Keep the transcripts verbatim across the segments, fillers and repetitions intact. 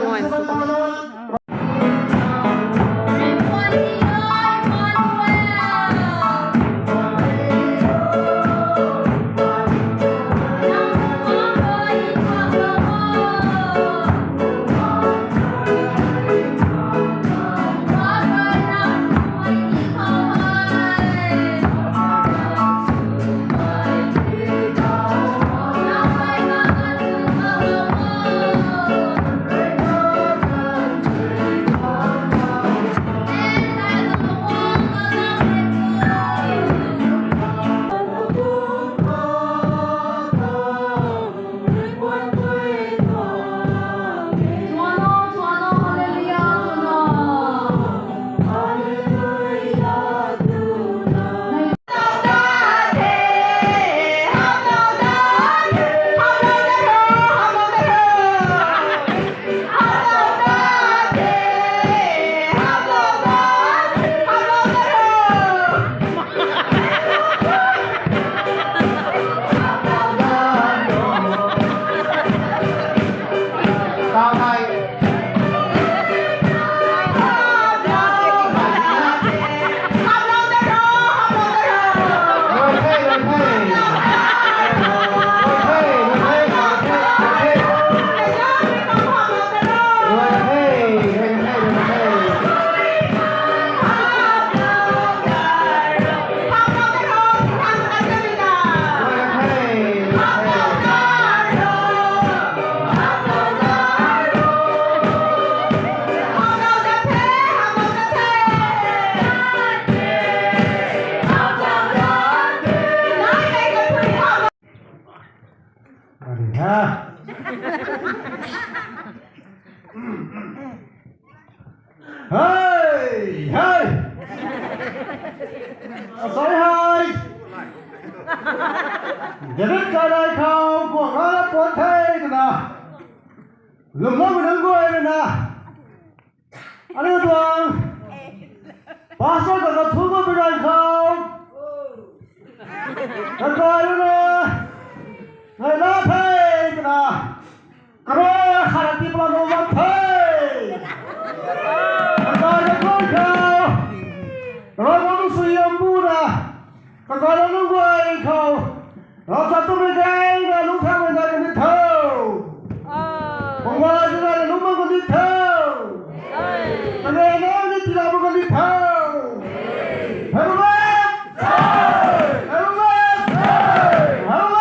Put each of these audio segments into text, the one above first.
guan. Hey, hey. Asai hei. David kaidai khou kuang na puan the twna lwmloumei nunc guay rui na, aniu tuang pastor kata thu bammei ganv khou, kakai rui na, ngai la the twna, karo khat ti pla lou bam the. Kakai na koi khou, Ravguangc sui yam bu na, kakai na nunc guay khou, Ravchap tumei gay na lungc thangmei gay kan di tho. Pangwa zina na lungc bam kan di tho. Kage na ni tila bam kan di tho. Hello, hello, hello.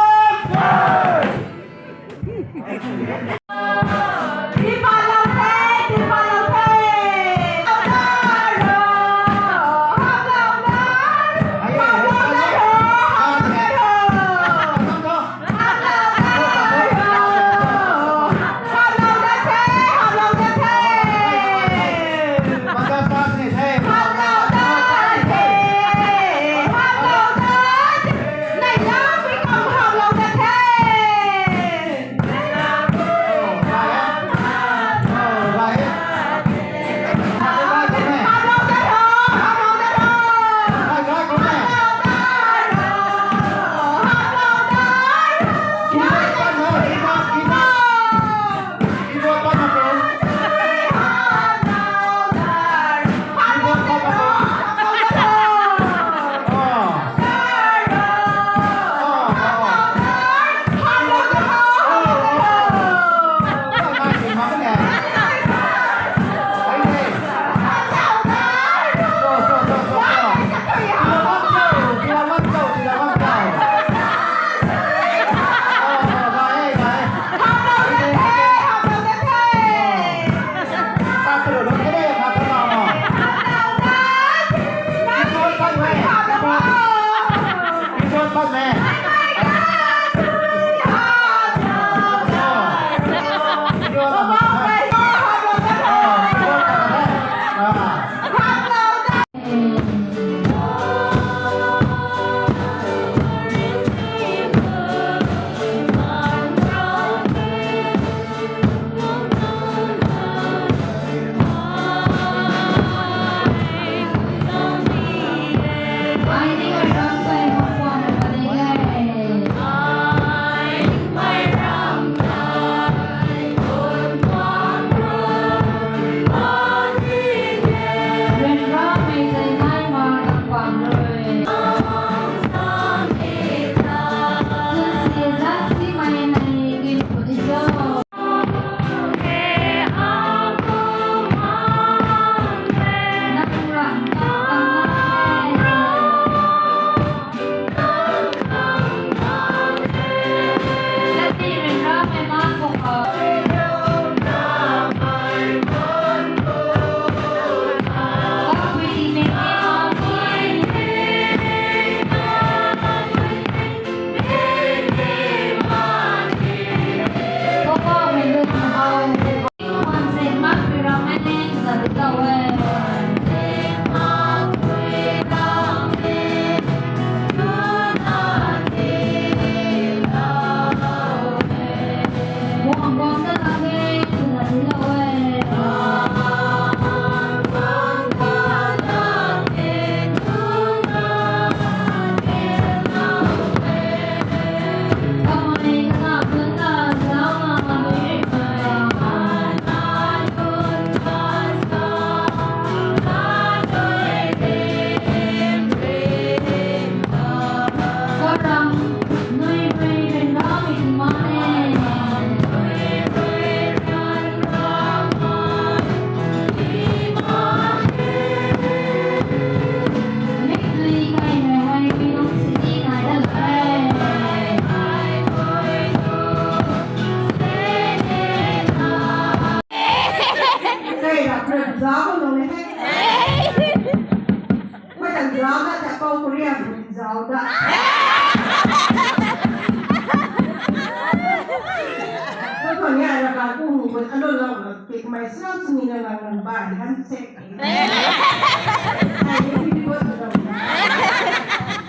Bai han se. Ai ni ni ko to.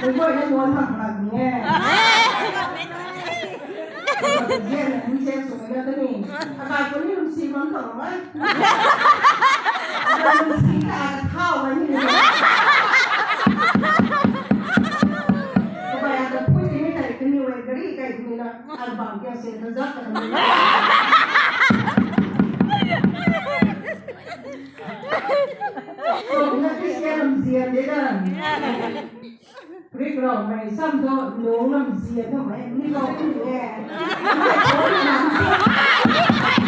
Ni ko ni mo ma ma ni e. Ko to je na ni se su na to ni. Aka ko ni lum si bam to ma. Lum si ka thau ma ni. Ko bai aka pui ni kai ni wei gari kai ni na. Ai bam kya se na zat ka ni. Kumna Christian lam zian de na. Rik rau mei sam tho nung lam zian tho mei ni kau tu e. Mei kau lam zian.